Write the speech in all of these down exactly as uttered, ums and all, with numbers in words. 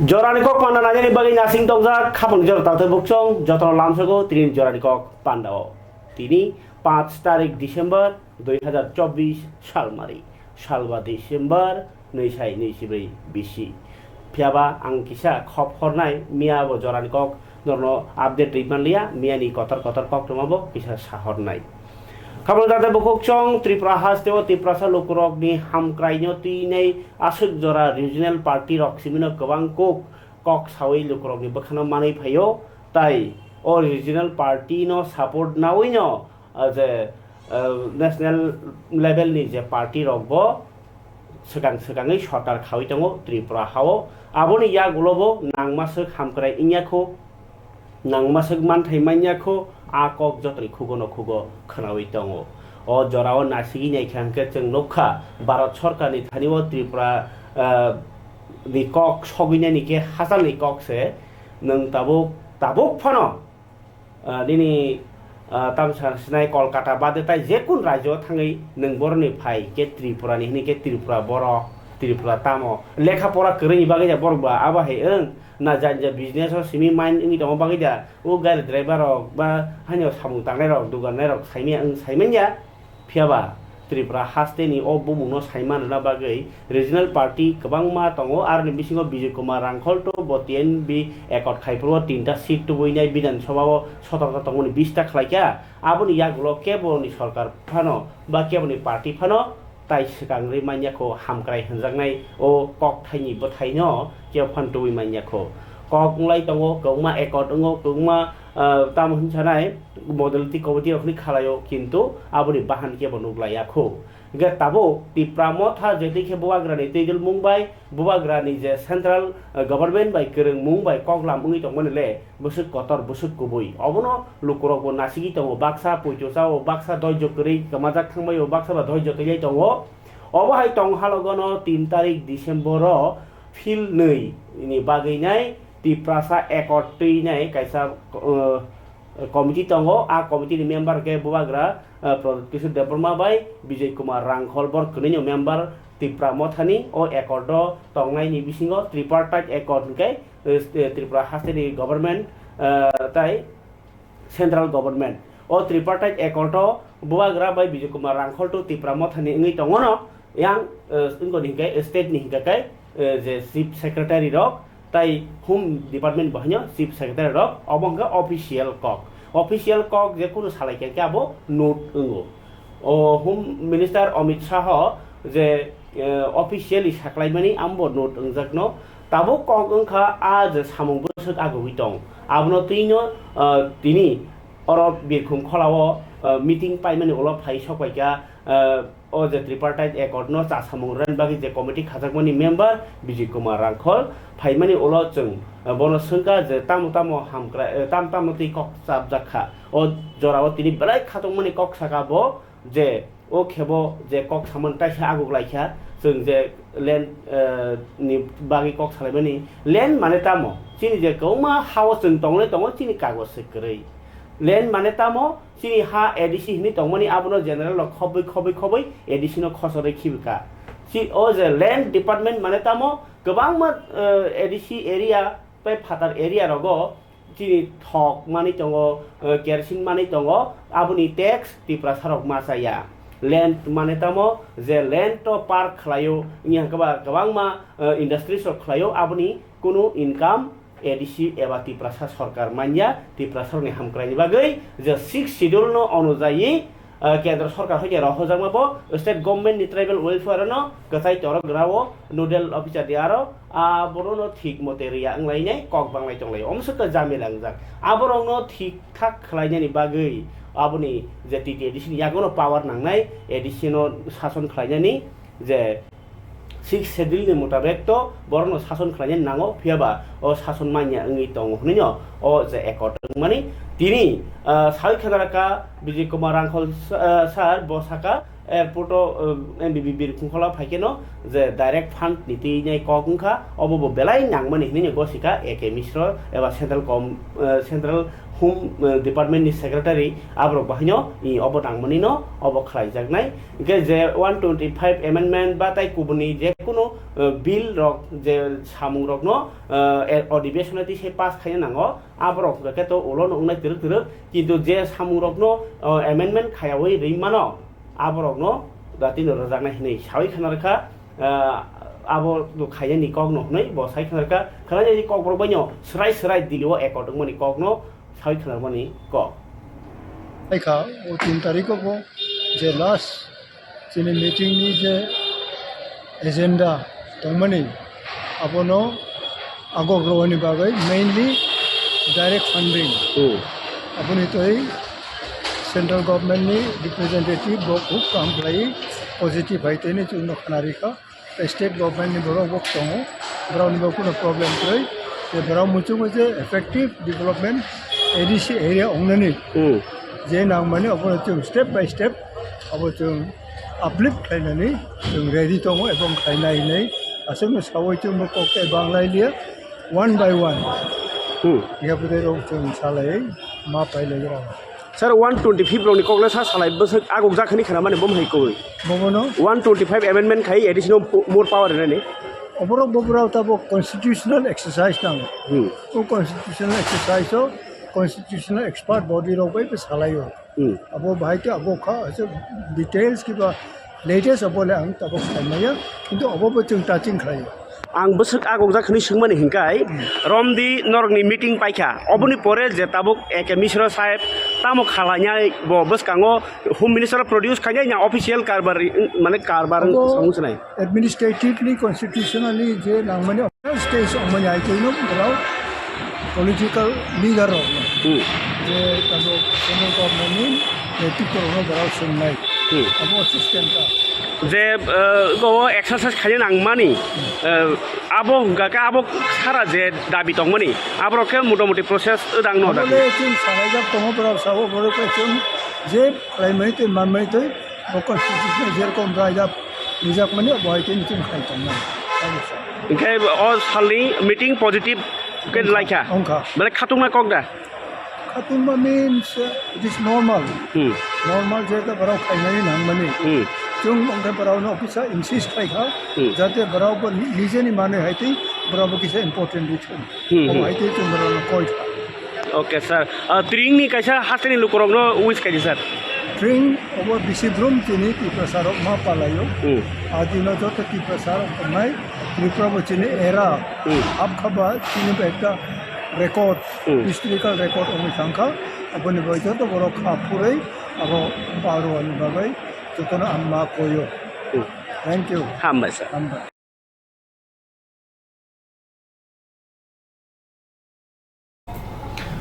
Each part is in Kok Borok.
Jorani kok panda nainani bagwi nasing tongjak khapang jora tathai bukchong jotono lamsogo tini jorani kok pandao. Tini panch tarik December dui hazar chobbish salmari, salba December nui sai nui sibri bisi. Phiyaba ang kisa khop hornai miya bo jorani kok norno update ri manliya, miyani kotor kotor kok tongma bo kisa sahornai. Khapang jate bukhuk chong Tripura hasteo Tiprasa lukurokni hamkraino twinai aswk jora regional party rok simino kwbang kok kok sawi lukurokni bwkhano manwi phaio, tai o regional party no support nawino, ah, je, ah, national level ni je party rok bo swkang swkangwi sorkar khawi tongo Tripura hao. Aboni yagulo bo nangmaswk hamkrai wngya kho, nangmaswk manthai manya kho, a kok jotoni khugo no khugo khwnawi tongo. O jorao nasigwi naikha hwnkhe chwng nukha Bharat sorkarni thani o Tripura, ah, ni kok sogwinani khe hachalni kok se nwng tabuk, tabuk phano, ah, nini, ah, tamsa sinai Kolkata bade tai jekun rajyo thangwi nwng boroni phai khe Tripura ni hini khe Tripura borok, Tripura tamo lekha pora kwrwini bagwi da borok ba abo hai wng na janja business o simi mind wngwi tongo bagwi da o gari driver rok ba haino samung tangnai rok dugan nai rok saimanya wng saimanya. Phiyaba Tripura hasteni o bumungno saiman rwna bagwi regional party kwbangma tongo, aroni bisingo Bijay Kumar Rangkhol to bo T N B accord khai phuru o tinta seat tubui nai Bidhan Sabha o sotorta tongmani bista khlaikha. Aboni yagulo keboni sorkar phano ba keboni party phano tai swkang rwi manya kho, hamkrai hwnjaknai o kok thaini bwthaino kebo phano tubui manya kho. Kok wnglai tongo, kwbangma accord wngo, kwbangma, ah, tamo hwn sanai modality committee rokni khalaio, kintu aboni bahan kebo nuklaiya kho. Hingkhe tabuk Tipra Motha je twi khe Bubagrani twi dwlmung bai, Bubagrani je central, eh, government bai kwrwngmung bai koklam wngwi tongmani le bwswk kotor, bwswk kubui. Obono lukurokbo nasigwi tongo, baksa poito chao, baksa doijo kwrwi kwmajak thangbaio, baksa ba doijo twiwi tongo. Obo hai tong halogono tin tarik December o phil nwi ni bagwi nai Tiprasa accord twi nai kaisa, eh, committee tongo. A committee ni member khe Bubagra, eh, Pradyut Kishore Debbarma bai Bijay Kumar Rangkhol, bor kwnwino member Tipra Mothani. O accord o tongnaini bisingo tripartite accord hwnkhe, eh, Tripura hasteni government, eh, tai central government. O tripartite accord o Bubagra bai Bijay Kumar Rangkhol to Tipra Mothani wngwi tongono. Yang, eh, wngkoni hingkhe state ni hingkha khe, eh, je chief secretary rok tai home department bo haino chief secretary rok, obo hingkha official kok. Official kok je kunu salai khe abo note wngo. O Home Minister Amit Shah je, eh, officially saklaimani ambo note wngjakno. Tabuk kok wngkha a je samung bwswk agugwi tong. Abono twino, eh, tini oro Birkhum Kholao, eh, meeting paimani ulo phai sokpaikha, eh, o je tripartite accord no cha samung rwna bagwi je committee khajakmani member Bijay Kumar Rangkhol phaimani ulo chwng, eh, bono swngkha je tamo tamo hamkrai, eh, tamo tamo twi kok chapjak kha. O jorao tini belai khatungmani kok saka bo je o khebo je kok samani taisa aguk laikha, chwng je land, eh, ni bagwi kok salaimani. Land mane tamo? Chini je kwbangma hao chwng tonglai tongo chini kagoj se kwrwi. Land mane tamo? Chini ha A D C hinwi tongmani abono general rok khobwi, khobwi, khobwi A D C no khosorwi khibika. Chi, o je land department mane tamo? Kwbangma, eh, A D C area tei phatar area rogo chini thok manwi tongo, eh, kerosene manwi tongo, aboni tax Tiprasa rok ma chaya. Land mane tamo? Je land to park khlaio, wngya hwnkhe ba kwbangma, eh, industries rok khlaio, aboni kunu income A D C eba Tiprasa sorkar manya. Tiprasa rokni hamkraini bagwi je sixth schedule no onujayi, ah, kendro sorkar hoite rohorjakma bo state government ni tribal welfare no kwchai torok rao nodal officer di aro, ah, boro no thik mote riya wnglainai kok banglai tonglai omswk khe jamila wngjak. Aborok no thik thak khlainani bagwi aboni je T T A D C ni yago no power nangnai, A D C no sason khlainani je sixth schedule ni mutabek to borokno sason khlaina nango, phiya ba o sason manya wngwi tongo hwnwi no o je accord wngmani. Tini, ah, sawi khadaraka Bijay Kumar Rangkhol, ah, sir bo saka airport o, ah, M B B Birkhum Khola phai khe no je direct fund ni twi nai kok wngkha, obo bo belai nangmani hwnwi no gosika A K Mishra eba central com, ah, central Home, eh, Department ni Secretary aborok bahaino, i, obo nangmani no obo khlaijaknai. Hingkhe je one twenty five amendment ba tai kubuni je kunu eh, bill rok je samung rokno, eh, e-, adhibeshon twi se pass khaina nango, aborok hwnkhe to ulo no wngnai twrwk twrwk, kintu je samung rokno, eh, amendment khayawi rwi mano, aborokno datino rwjaknai hinwi sawi khna rwkha, eh, abo khainani kokno hwnwi bo sai khna rwkha, khwlainani kokborok baino swrai swrai Delhi o accord wngmani kokno sawi khna rwmani kok. Hai kha, o tin tarikh o bo je last chini meeting ni je agenda tongmani, abono agok rwani bagwi mainly direct funding. Hmm. Aboni twi central government ni representative bo khub kaham khlai positive hai tini chwngno khna rikha. State government ni borok bo tongo, borok ni bo kuno problem kwrwi. Je borok muchungo je effective development A D C area ongnani Hmm. je nangmani obono chwng step by step abo chwng uplift khlainani chwng ready tongo ebong khlainai hinwi aswkno sawi chwngbo kok tei banglai liya one by one. Hmm. Yaphatai rok chwng salai ma pailai rok. Sir, one twenty-five rokni kokle sa salai bwswk agok jakhani khna mani bom hai koi. Bobono? One twenty-five amendment khai additional po-, more power rinani. Oborok boborok tabo constitutional exercise nang. Hmm. O constitutional exercise o constitutional expert body rok bai bwsalaio. Hmm. Abo bahai khe abo kha, ase details kiba latest abo le ang tabuk saimaya, kintu abo bo chwng touching khlaiya. Ang bwswk agok jak hwnwi swngmani hinkai, Hmm. Romdi norokni meeting paikha, oboni pore je tabuk A K Misra saheb tamo khalainai bo bwskango Home Minister produce khainai na official karbar, mane karbar Abo samung swnai. Administratively, constitutionally je nangmani stage wngmani hai khe no borok political leader rok no Hmm. je tabo central government ni netritwo rok no borok swngnai Hmm. abo system ta. Je, eh, go exercise khaina nangmani, eh, abo hwnkha khe abo sara je dabi tongmani aborok khe motamuti process wdang no Abo dabi. Le chwng salaijak tongo borok sabo borok khe chwng je khlaimani twi manmani twi Bo constitution jerokom raida rijakmani, bo hai khe nching khai tongnai. Hinkhe o salni meeting positive khe laikha. Wngkha. Bele khatungma kok da? Khatungma means, uh, it is normal. Hmm. Normal je ta borok khainani nangmani. Hmm. Chwng wngkhe borokno office-o insist khlaikha, Hmm. jate borok bo nijeni manwi hai twi borok bo kisa important rithwng. Hmm, Obo hmm. Hai twi chwng borokno koi kha. Okay, sir. Ah, tring ni kaisa hasteni lukurokno wish khaidi, sir. Tring obo bisi brum chini Tiprasa rok ma palaio. Hmm. Adino joto Tiprasa rok tongnai, Tripura bo chini era. Hmm. Abkhaba chini bo ekta record, Hmm. Historical record wngwi thangkha. Aboni bai joto borok kha phurwi abo palrwani bagwi jotono ang ma koio. Hmm. Thank you. Hambai, sir. Hambai.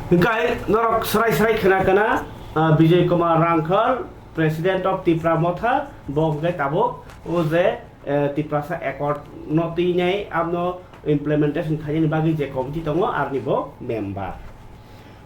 Hinkhe norok srai srai khna kana, ah, Bijay Kumar Rangkhal, President of Tipra Motha, bo hinkhe tabuk o je, eh, Tiprasa Accord no twinai abno implementation khainani bagwi je committee tongo, arni bo member.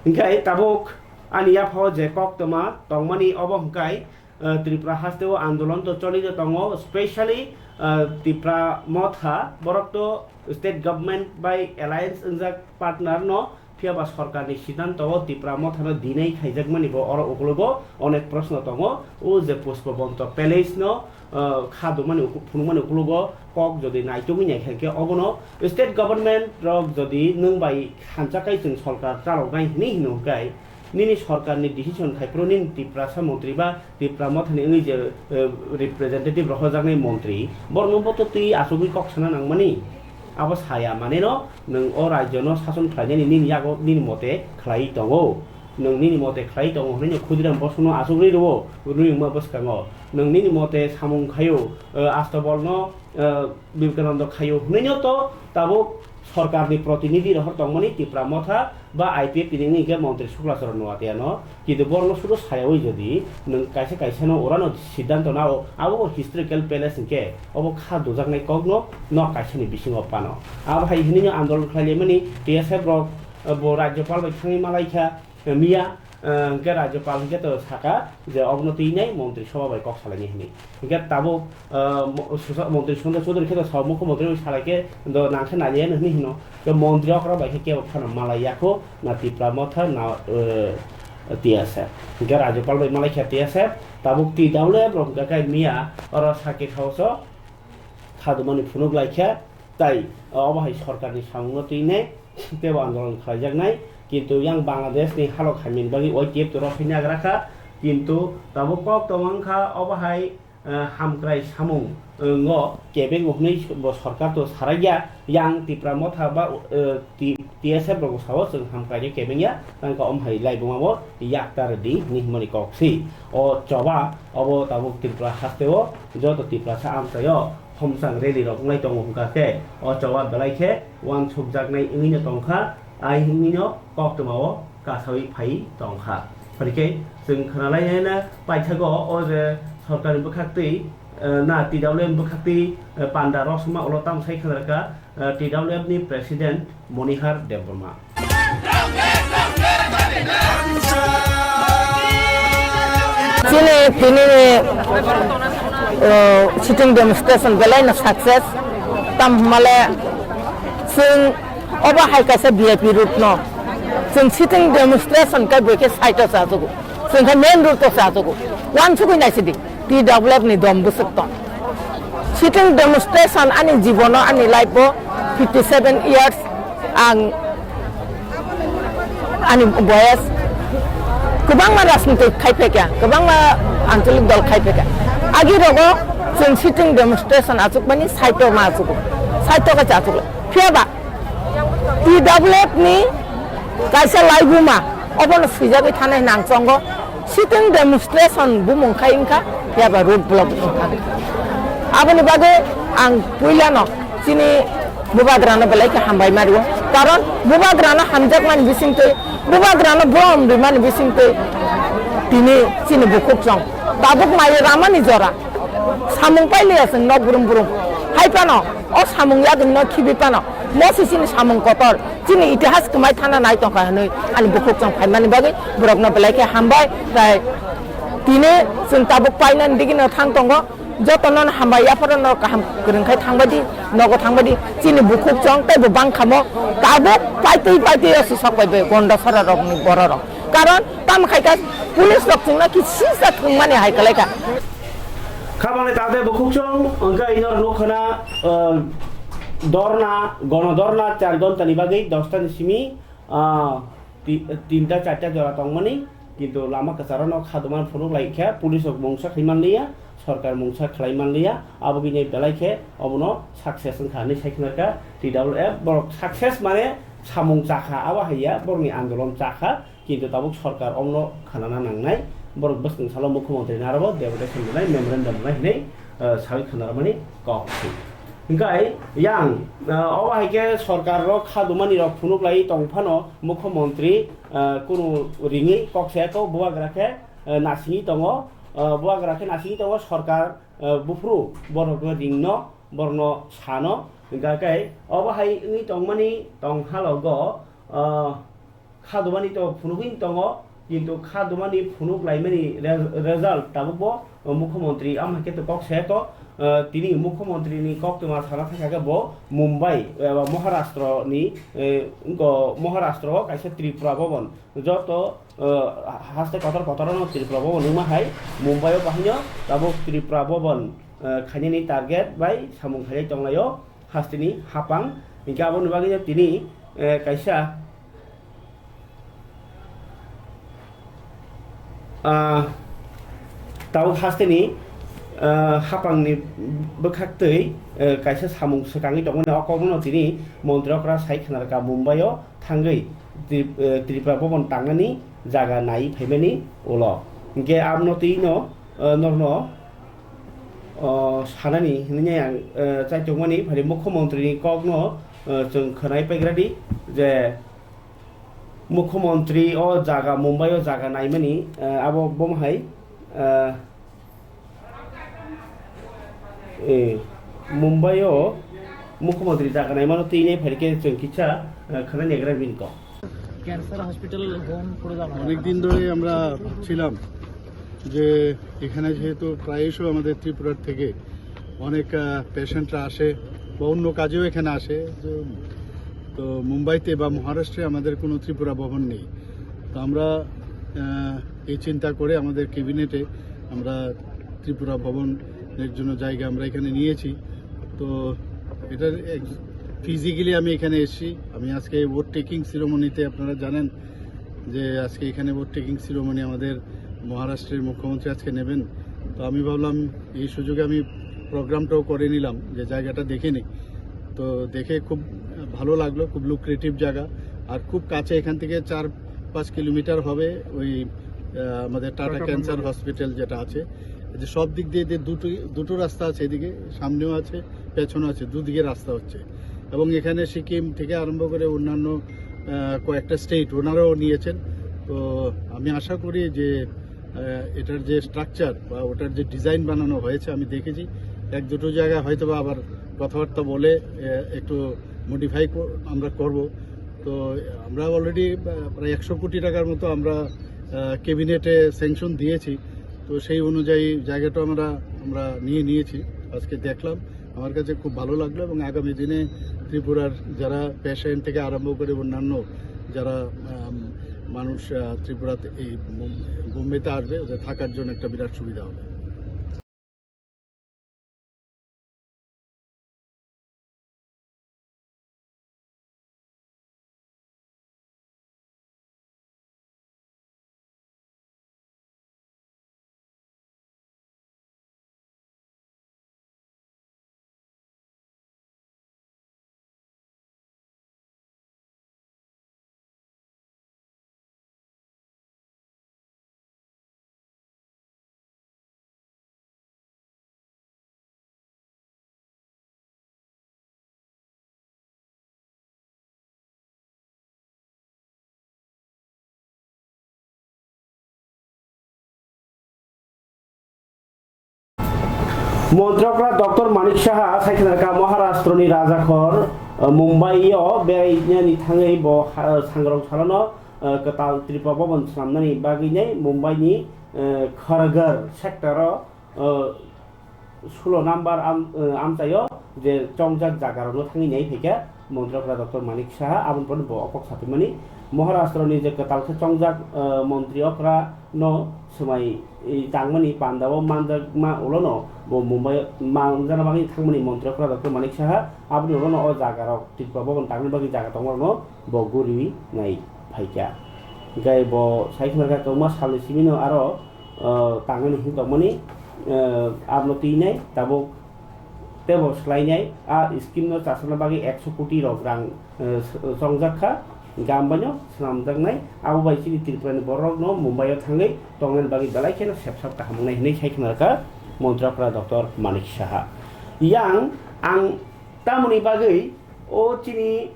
Hinkhe tabuk ani yaphao je koktwma tongmani obo hinkhe, uh, Tripura hasteo andolon to choli de tongo, specially, uh, Tipra Motha, borok to state government bai alliance wngjak partner no, phiya ba sorkar ni siddhanto o Tipra Motha no deny khaijakmani bo oro ukulogo onek proshno tongo, o je Pushpabanta Palace no, uh, kha dumani uku-, phunukmani ukulogo kok jodi naitugwi naikha khe obono state government rok jodi nwng bai hamjakai chwng sorkar chaloknai hinwi hino hwnkhe, nini sorkarni decision khai phuru nini Tiprasa montri ba Tipra Mothani wngwi je, eh, representative rohorjaknai montri, borokno bo to twi achugwi kok sana nangmani. Abo saya maneno nwng o rajyono sason khlainani nini yago nini mote khlaiwi tongo. Nwng nini mote khlaiwi tongo hwnwi no Khudiram bosongno achugwi rwo, rwngma bwskango. Nwng nini mote samung khaio, eh, Astabolno, eh, Vivekananda khaio hwnwi no to tabuk sorkarni protinidhi rohor tongmani Tipra Motha ba I P F T ni wngwi khe montri Sukla Charan Noatia no, kintu borokno sudu sayawi jodi nwng kaisa kaisa no orano siddhanto nao, abo bo historical palace hinkhe obo kha dujaknai kokno nok kaisani bisingo phano. Abo hai hinwi no andolon khlailaimani T S F rok, eh, bo Rajyapal bai thangwi malaikha, eh, miya, eh, hinkhe Rajyapal hinkhe to saka je obono twinai montri sobha bai kok salainai hinwi. Hinkhe tabuk, ah, mo-, susa-, montri Sundar Chaudhary khe to sa-, mukhyamantri bai salai khe do nang khe nai ya hinwi hino. Khe montri okra bai khe kebo phano malai ya kho na Tipra Motha na, eh, T S F. Hinkhe Rajyapal bai malai khe T S F, tabuk T W F rok hinkhe khe miya oro Circuit House o khadumani phunuk lai kha, tai obo hai sorkarni samungno twi ne tebo andolon khlaijaknai. Kintu yang Bangladeshni halok hamyani bagwi Y T F to rw phai nagra kha, kintu tabuk kok tong wng kha obo hai, eh, hamkrai samung, eh, ngo kebeng hwnwi bo sorkar to sarai ya, yang Tipra Motha ba, eh, T-, T S F rok sao chwng hamkrai khe kebeng ya, tang kha om hai laibuma bo yakta rwdi hwnwi himani kok si. O choba obo tabuk Tripura haste o joto Tiprasa amchai o homsang rally rok wnglai tongo hwnkha khe o choba belai khe uansukjaknai wngwi no tong kha, ai hwnwi no koktwma o kasawi phai tong kha. Phai khe chwng khwnalainai na paithago o je sorkarni bwkhaktwi, eh, na T W M bwkhaktwi, eh, panda rosma ulo tamo sai khna rwkha, eh, T W F ni president Monihar Debbarma. Chini tini ni, uh, sitting demonstration belai no success. Tam hwnmale chwng obo hai kaisa V I P route no. Chwng sitting demonstration kai boi khe side o chajago. Chwng khe main route o chajago. Uansugwi naisidi. T W F ni dom bwswk tong. Sitting demonstration ani jibono, ani life o fifty seven years ang ani boyas kwbangma rajnitik khai phaikha, kwbangma anchalik dol khai phaikha. Agi rogo chwng sitting demonstration achukmani side o ma achugo, side o kaisa achuklo. Phiya ba T W F ni kaisa laibuma obono swijagwi thanai hinwi ang chongo. Sitting demonstration bumung khai wngkha, phiya ba road block wngkha. Aboni bagwi ang puilano chini bubagrano belai khe hambai ma rio. Karon bubagrano hamjakmani bisingtwi, bubagrano borom rimani bisingtwi tini chini bukhuk chwng tabuk mai ramani jora. Samung pailiya chwng nok brum brum. Hai phano o samung yadungno khibi phano mo si chini samung kotor. Chini itihas kwmai thana nai tongkha hwnwi ani bukhuk chwng phaimani bagwi borokno belai khe hambai. Tai tini chwng tabuk painani digino thang tongo. Jotono hambai, yapharo no kaham kwrwng khai thangbai di, nogo thangbai di. Chini bukhuk chwng teibo bangkhamo tabuk paitwi paitwi o si sok bai bai Gonda sora rokni bororok. Karon tamo khai kha police rok chwngno kisisa thwngmani hai kwlai kha. Khabangni tate bukhuk chwng, hwnkhe ino nukha na, ah, dorna, gono dorna char ghonta ni bagwi dosta ni simi, ah, ti-, tinta charta jora tongmani, kintu lama kwcharo no khadumani phunuk lai khe, police rok mungsa khai man liya, sorkar mungsa khlai man liya, abo khe belai khe obono success wngkha hinwi sai khna kha T W F, borok success mane samung chakha, abo haiya borokni andolon chakha. Kintu tabuk sorkar omno khanana nangnai, borok bwskang salo mukhyamantri narwgo deputation rwnai, memorandum rwnai hinwi, eh, sawi khanarmani kok si. Hingkai yang, eh, obo hai khe sorkar rok khadumani rok phunuk lai tong phano mukhyamantri, eh, kunu ringwi kok se to bubagra khe, eh, nasingwi tongo, eh, bubagra khe nasingwi tongo sorkar, eh, buphuru borokno ringno, borokno sano. Hingkha khe obo hai wngwi tongmani tong halogo, eh, khadumani to phunugwi tongo, kintu khadumani phunuk laimani re-, result tabukbo, uh, mukhyamantri amhai khe to kok se to, uh, tini mukhyamantri ni koktwma sana thangkha khe bo Mumbai eba Maharashtra ni, eh, wngkha Maharashtra o kaisa Tripura Bhaban, joto, uh, haste kotor kotor no Tripura Bhaban wngma hai Mumbai o bahaino tabuk Tripura Bhaban, uh, khainani target bai samung khainai tonglaio hasteni hapang, hinkhe aboni bagwi tini, eh, kaisa Ah, tabuk hasteni, ah, hapangni bwkhaktwi, eh, kaisa samung swkangwi tongmani o kokno tini montri okra sai khna rwkha Mumbai o thangwi Tri-, eh, Tripura Bhaban tangnani jaga nai phaimani ulo. Hinkhe abno twi no, eh, norno, oh, sanani hinwi ang, eh, chaitukmani phari mukhyamantri ni kokno, eh, chwng khwnai paigra di je, Mukhyamantri o jaga, Mumbai o jaga naimani, eh, abo bomo hai, eh, eh, Mumbai o Mukhyamantri jaga naimano twi nai phaikhe chwng kisa, eh, khana negra bini kok. Cancer hospital home করে দেওয়া হয়। অনেক দিন ধরেই আমরা ভাবছিলাম যে এখানে যেহেতু প্রায়শই আমাদের ত্রিপুরার থেকে অনেক, আহ, পেশেন্টরা আসে বা অন্য কাজেও এখানে আসে, তো, তো মুম্বাইতে বা মহারাষ্ট্রে আমাদের কোনো ত্রিপুরা ভবন নেই। তো আমরা, আহ, এই চিন্তা করে আমাদের ক্যাবিনেটে আমরা ত্রিপুরা ভবনের জন্য জায়গা আমরা এখানে নিয়েছি। তো এটা ফিজিক্যালি আমি এখানে এসেছি। আমি আজকে এই ওথ টেকিং সিরিমনিতে, আপনারা জানেন যে আজকে এখানে ওথ টেকিং সিরিমনি আমাদের মহারাষ্ট্রের মুখ্যমন্ত্রী আজকে নেবেন। তো আমি ভাবলাম এই সুযোগে আমি প্রোগ্রামটাও করে নিলাম, যে জায়গাটা দেখে নিই। তো দেখে খুব ভালো লাগলো, খুব লুক্রেটিভ জায়গা। আর খুব কাছে, এখান থেকে চার পাঁচ কিলোমিটার হবে ওই আহ, আমাদের টাটা টাটা ক্যান্সার পরিবারে। হসপিটাল যেটা আছে। এই যে সব দিক দিয়ে যে দুটো দুটো রাস্তা আছে, এদিকে সামনেও আছে, পেছনে আছে, দুদিকে রাস্তা হচ্ছে। এবং এখানে সিকিম থেকে আরম্ভ করে অন্যান্য আহ, কয়েকটা স্টেট ওনারাও নিয়েছেন। তো আমি আশা করি যে আহ, এটার যে স্ট্রাকচার বা ওটার যে ডিজাইন বানানো হয়েছে, আমি দেখেছি এক দুটো জায়গায় হয়তো বা আবার কথাবার্তা বলে আহ, একটু মডিফাই আমরা করব। তো আমরা অলরেডি প্রায় একশো কোটি টাকার মতো আমরা ক্যাবিনেটে স্যাংশন দিয়েছি। তো সেই অনুযায়ী জায়গাটা আমরা আমরা নিয়ে নিয়েছি। আজকে দেখলাম, আমার কাছে খুব ভালো লাগলো। এবং আগামী দিনে ত্রিপুরার যারা পেশেন্ট থেকে আরম্ভ করে অন্যান্য যারা আম, মানুষ আহ, ত্রিপুরাতে এই মুম- বোম্বেতে আসবে, ওদের থাকার জন্য একটা বিরাট সুবিধা হবে। Montri okra Doctor Manik Saha saikhe narwkha Maharashtra ni Rajakhor, uh, Mumbai o berainani thangwi bo ha-, sangrong salano, uh, kwtal Tripura Bhaban swnamnani bagwi nai Mumbai ni, uh, Kharghar sector o, uh, sulo number am-, uh, amchaio je chongjak jaga rokno thangwi nai phaikha. Montri okra Doctor Manik Saha aboni pore bo o kok saphaimani, Maharashtra ni je kwtal khe chongjak, ah, montri okra no swmai, eh, tangmani panda o manjakma ulo no bo Mumbai manjana bagwi thangmani montri okra Doctor Manik Saha aboni ulo no o jaga rok Tripura Bhaban tangmani bagwi jaga tongma rok no bo guri nai phaikha. Hinkhe bo sai khna kha kwbangma salni simi no aro, ah, tangmani hin tongmani, ah, aboni twi nai tabuk tei bo swlainai a scheme no chasakna bagwi ekso koti rok rang, eh, chongjak kha, gam baino swnamjaknai. Abo bai chini Tripura ni borok no Mumbai o thangwi tongnani bagwi belai kheno sepsak kaham wngnai hinwi sai khna rwkha Montri okra Doctor Manik Saha. Yang ang tamoni bagwi o chini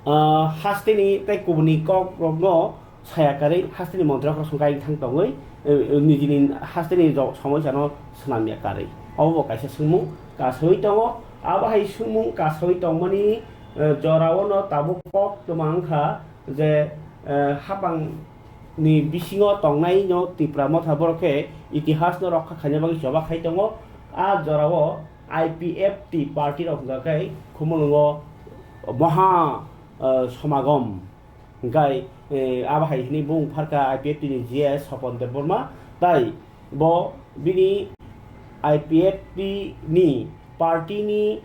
ah, hasteni tei kubuni kok rokno saya karwi hasteni montri okra songkha thang tongwi, eh, nijini hasteni jo-, somosya no swnamya karwi. Obo bo kaisa swngmung kasawi tongo. Abo hai swngmung kasawi tongmani, eh, jorao no tabuk kok twma wngkha je, eh, hapang ni bisingo tongnai no Tipra Motha borok khe itihas no rokha khaina bagwi choba khai tongo. A jorao I P F T party rok hwnkha khe Khumulwngo moha, eh, somagom hwnkhe, eh, abo hai hwnwi bung pharkha I P F T ni G S Sopon Debbarma tai bo bini I P F T ni party ni,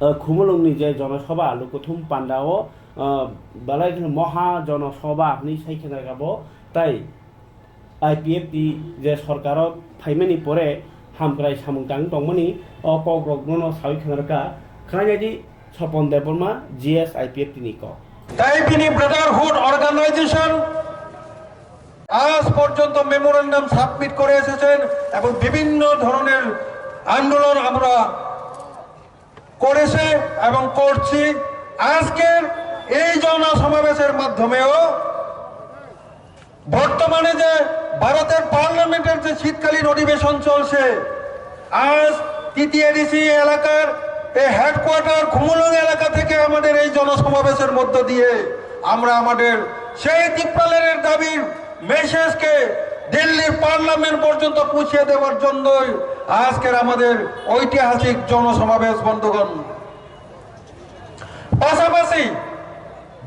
eh, Khumulwng ni je Jonosabha Lukuthum Panda o, eh, belai kheno moha Jonosabha hwnwi sai khna kha bo tai I P F T je sorkaro phaimani pore hamkrai samung tang tongmani o kok rok no sawi khna rwkha. Khwnaidi Sopon Debbarma, G S I P F T ni kok. তাই তিনি Brotherhood organisation আজ পর্যন্ত memorandum submit করে এসেছেন এবং বিভিন্ন ধরনের আন্দোলন আমরা করেছে এবং করছি। আজকের এই জনসমাবেশের মাধ্যমেও বর্তমানে যে ভারতের পার্লামেন্টের যে শীতকালীন অধিবেশন চলছে, আজ টিটিএডিসি এলাকার এই হেডকোয়ার্টার খুমুলুং এলাকা থেকে আমাদের এই জনসমাবেশের মধ্য দিয়ে আমরা আমাদের সেই তিপ্রাল্যান্ডের দাবির মেসেজকে দিল্লির পার্লামেন্ট পর্যন্ত পৌঁছে দেওয়ার জন্যই আজকের আমাদের ঐতিহাসিক জনসমাবেশ, বন্ধুগণ। পাশাপাশি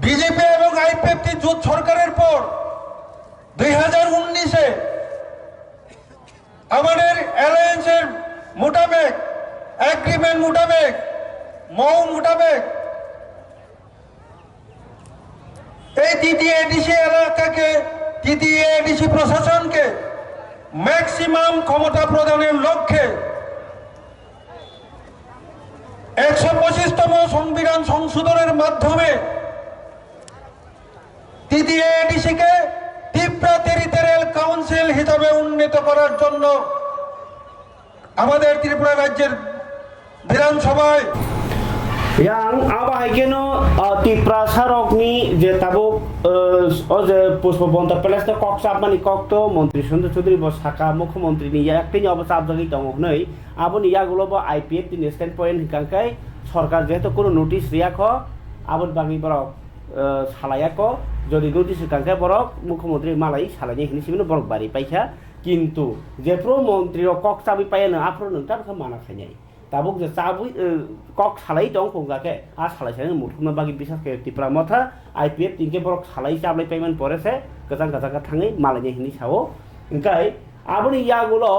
বিজেপি এবং আইপিএফটি জোট সরকারের পর দুই হাজার উনিশে আমাদের অ্যালায়েন্সের মোতাবেক এগ্রিমেন্ট মোতাবেক, মৌ মোতাবেক এই টিটিএডিসি এলাকাকে, টিটিএডিসি প্রশাসনকে ম্যাক্সিমাম ক্ষমতা প্রদানের লক্ষ্যে একশো পঁচিশতম সংবিধান সংশোধনের মাধ্যমে টিটিএডিসিকে ত্রিপুরা টেরিটোরিয়াল কাউন্সিল হিসাবে উন্নীত করার জন্য আমাদের ত্রিপুরা রাজ্যের বিধানসভায় Yang abo hai kheno, ah, Tiprasa rokni je tabuk, eh, o je Pushpa Bonta Palace no kok chapmani kok to Montri Sanjay Chaudhary bo saka Mukhyamantri ni yak tini obo chapjagwi tongo hwnwi. Aboni yagulo bo I P F T ni standpoint hwnkha khe sorkar jehetu kunu notice riyakho, aboni bagwi borok, eh, salayakho. Jodi notice hwnkha khe borok Mukhyamantri malai salainai hwnwi simi borok bari paikha. Kintu jephru montri rok kok chabwi paiya no aphuru nwng tabukha mana khainai. Tabuk je chabwi, eh, kok salai tong khungkha khe, a salai salai muthungna bagwi bisas khe Tipra Motha, I P F T hwnkhe borok salai chablai paiman pore se kwchang kwchang khe thangwi malainai hwnwi sao. Hwnkhe aboni yagulo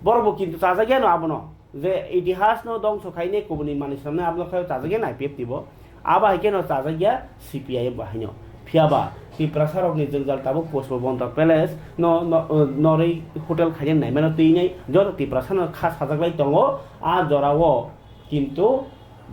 borok bo kintu chajakya no abono. Je itihas no dongso khainai kubuni manwi swnamnai abono khe chajakya no I P F T bo. Abo hai kheno chajakya C P I M bo haino. Phiyaba Tiprasa rokni jwngjal tabuk Pushpa Bonta Palace no, no, norwi hotel khaina naimano twinai joto Tiprasa no kha sajaklai tongo. A jorao kintu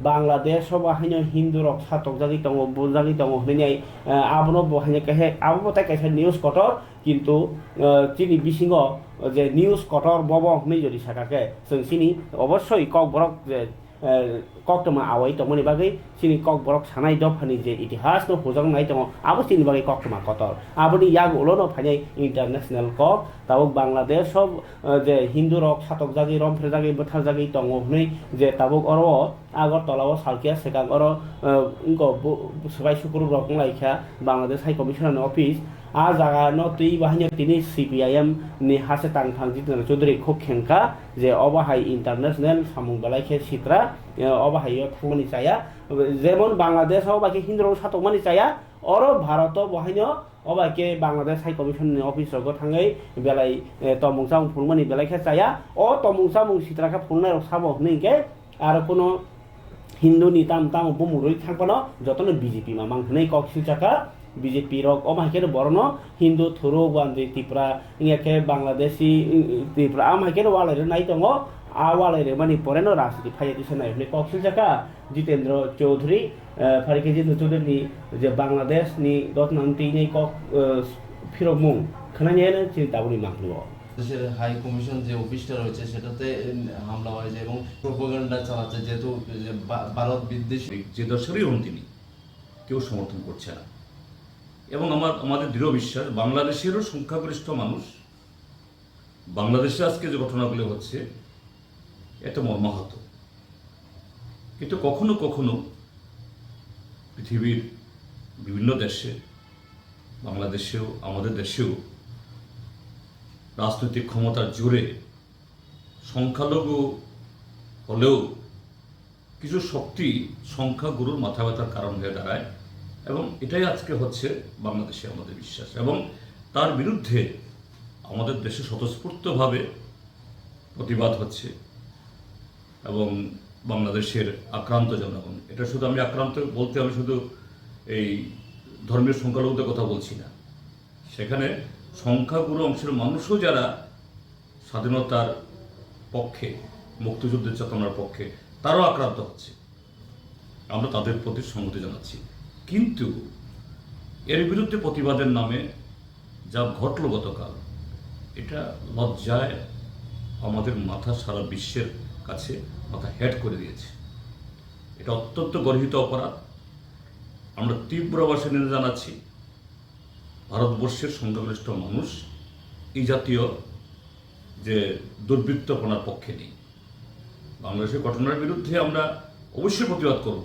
Bangladesh o bo haino Hindu rok satokjagwi tongo, bunjagwi tongo hwnwi, eh, abono bo haino kaisa, abo bo tai kaisa news kotor, kintu, eh, chini bisingo je news kotor bobo hwnwi jodi saka khe chwng chini obossoi kokborok je eh, koktwma awai tongmani bagwi chini kokborok sanai dophani je itihas no hujak nai tongo, abo chini bagwi koktwma kotor. Aboni yagulo no phainai international kok, tabuk Bangladesh o, eh, je Hindu rok satokjagwi, romphirjagwi, bwtharjagwi tongo hwnwi je tabuk oro Agartala o salkhe swkang oro, eh, wngkha bo, bo swbai sukrub rok wnglaikha Bangladesh High Commissioner ni office. A jaga no twi bahaino tini C P I M ni hase tangthang Jitendra Chaudhary khuk khengkha je obo hai international samung belai khe sitra, eh, obo hai o thangmani chaya. Jemon Bangladesh o bai khe Hindu rok satokmani chaya, oro Bharat o bo haino o bai khe Bangladesh High Commission ni office rogo thangwi belai, eh, tomung chamung phunukmani belai khe chaya. O tomung chamung sitra khe phunuknai rok sabo hwnwi khe aro kuno Hindu ni tam tamo bumung rwi thang phano jotono B J P mamang hwnwi kok silchakha. B J P rok omo hai khe borokno Hindu thuruk, Wanjwi Tipra, wngya khe Bangladeshi, Tipra, am hai khe walai rwnai tongo. A walai rwmani pore no rajniti phaiya tisa nai hwnwi kok silchakha Jitendra Chaudhary. Eh, phari khe Jitendra Chaudhary ni je Bangladesh ni dotna wngtwi nai kok, eh, phirokmung khwnani chini tabukni mangpili o. দেশের high commission যে অফিসটা রয়েছে সেটাতে, উম, হামলা হয়েছে এবং প্রোপাগান্ডা চালাচ্ছে, যেহেতু যে বা-, ভারত বিদ্বেষী। যে দর্শকই হন তিনি, কেউ সমর্থন করছে না। এবং আমার, আমাদের দৃঢ় বিশ্বাস, বাংলাদেশেরও সংখ্যাগরিষ্ঠ মানুষ বাংলাদেশে আজকে যে ঘটনাগুলি হচ্ছে, এতে মর্মাহত। কিন্তু কখনো কখনো পৃথিবীর বিভিন্ন দেশে, বাংলাদেশেও, আমাদের দেশেও রাজনৈতিক ক্ষমতার জোরে সংখ্যালঘু হলেও কিছু শক্তি সংখ্যাগুরুর মাথা ব্যথার কারণ হয়ে দাঁড়ায়, এবং এটাই আজকে হচ্ছে বাংলাদেশে আমাদের বিশ্বাস। এবং তার বিরুদ্ধে আমাদের দেশে স্বতঃস্ফূর্তভাবে প্রতিবাদ হচ্ছে এবং বাংলাদেশের আক্রান্ত জনগণ, এটা শুধু আমি আক্রান্ত বলতে, আমি শুধু এই ধর্মীয় সংখ্যালঘুদের কথা বলছি না, সেখানে সংখ্যাগুরু অংশের মানুষও যারা স্বাধীনতার পক্ষে, মুক্তিযুদ্ধের চেতনার পক্ষে, তারাও আক্রান্ত হচ্ছে। আমরা তাদের প্রতি সংহতি জানাচ্ছি। কিন্তু এর বিরুদ্ধে প্রতিবাদের নামে যা ঘটল গতকাল, এটা লজ্জায় আমাদের মাথা সারা বিশ্বের কাছে মাথা হেট করে দিয়েছে। এটা অত্যন্ত গর্হিত অপরাধ। আমরা তীব্র ভাষায় নিন্দা জানাচ্ছি। ভারতবর্ষের সংখ্যাগরিষ্ঠ মানুষ এই জাতীয় যে দুর্বৃত্তপনার পক্ষে নেই। বাংলাদেশের ঘটনার বিরুদ্ধে আমরা অবশ্যই প্রতিবাদ করব,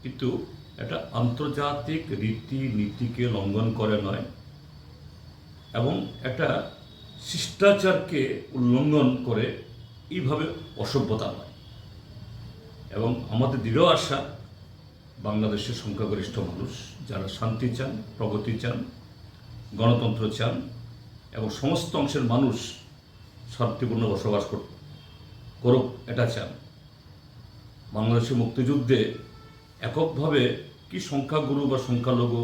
কিন্তু এটা আন্তর্জাতিক রীতি নীতিকে লঙ্ঘন করে নয় এবং একটা শিষ্টাচারকে উল্লঙ্ঘন করে এইভাবে অসভ্যতা নয়। এবং আমাদের দৃঢ় আশা, বাংলাদেশের সংখ্যাগরিষ্ঠ মানুষ যারা শান্তি চান, প্রগতি চান, গণতন্ত্র চান এবং সমস্ত অংশের মানুষ শান্তিপূর্ণ বসবাস কর-, করুক, এটা চান। বাংলাদেশের মুক্তিযুদ্ধে এককভাবে কি সংখ্যাগুরু বা সংখ্যালঘু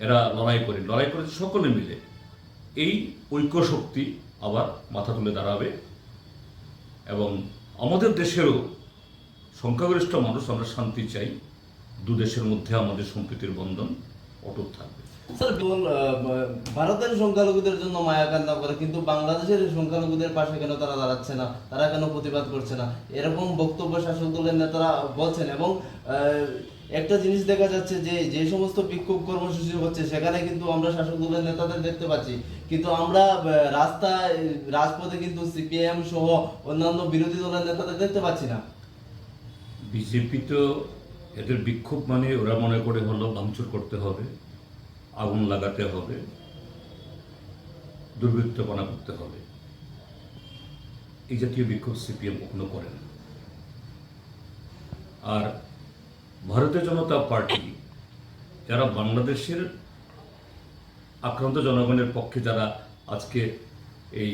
এরা লড়াই করে, লড়াই করেছে সকলে মিলে। এই ঐক্য শক্তি আবার মাথা তুলে দাঁড়াবে এবং আমাদের দেশেরও সংখ্যাগরিষ্ঠ মানুষ, আমরা শান্তি চাই, দু দেশের মধ্যে আমাদের সম্প্রীতির বন্ধন অটুট থাকবে। স্যার, বল, আহ, ভারতের সংখ্যালঘুদের জন্য মায়া কান্না করে, কিন্তু বাংলাদেশের সংখ্যালঘুদের পাশে কেন তারা দাঁড়াচ্ছে না, তারা কেন প্রতিবাদ করছে না, এরকম বক্তব্য শাসক দলের নেতারা বলছেন। এবং আহ, একটা জিনিস দেখা যাচ্ছে যে, যে সমস্ত বিক্ষোভ কর্মসূচি হচ্ছে, সেখানে কিন্তু আমরা শাসক দলের নেতাদের দেখতে পাচ্ছি, কিন্তু আমরা আহ, রাস্তায়, রাজপথে কিন্তু সিপিআইএম সহ অন্যান্য বিরোধী দলের নেতাদের দেখতে পাচ্ছি না। বিজেপি তো এদের বিক্ষোভ মানে ওরা মনে করে হলো ভাঙচুর করতে হবে, আগুন লাগাতে হবে, দুর্বৃত্তপনা করতে হবে। এই জাতীয় বিক্ষোভ সিপিএম কখনো করে না। আর ভারতীয় জনতা পার্টি, যারা বাংলাদেশের আক্রান্ত জনগণের পক্ষে, যারা আজকে এই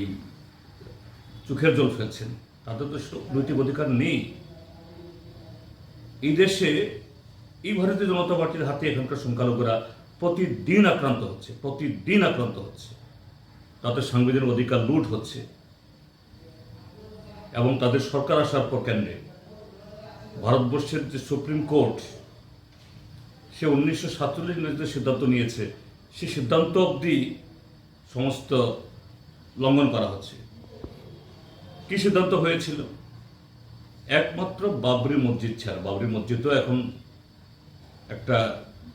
চোখের জল ফেলছেন, তাদের তো সেটা নৈতিক অধিকার নেই। এই দেশে এই ভারতীয় জনতা পার্টির হাতে এখানকার সংখ্যালঘুরা প্রতিদিন আক্রান্ত হচ্ছে, প্রতিদিন আক্রান্ত হচ্ছে। তাদের সাংবিধানিক অধিকার লুট হচ্ছে এবং তাদের সরকার আসার পর কেন্দ্রে ভারতবর্ষের যে সুপ্রিম কোর্ট, সে উনিশশো সাতচল্লিশ ইংরেজিতে সিদ্ধান্ত নিয়েছে, সে সিদ্ধান্ত অবধি সমস্ত লঙ্ঘন করা হচ্ছে। কি সিদ্ধান্ত হয়েছিল? একমাত্র বাবরি মসজিদ ছাড়া, বাবরি মসজিদও এখন একটা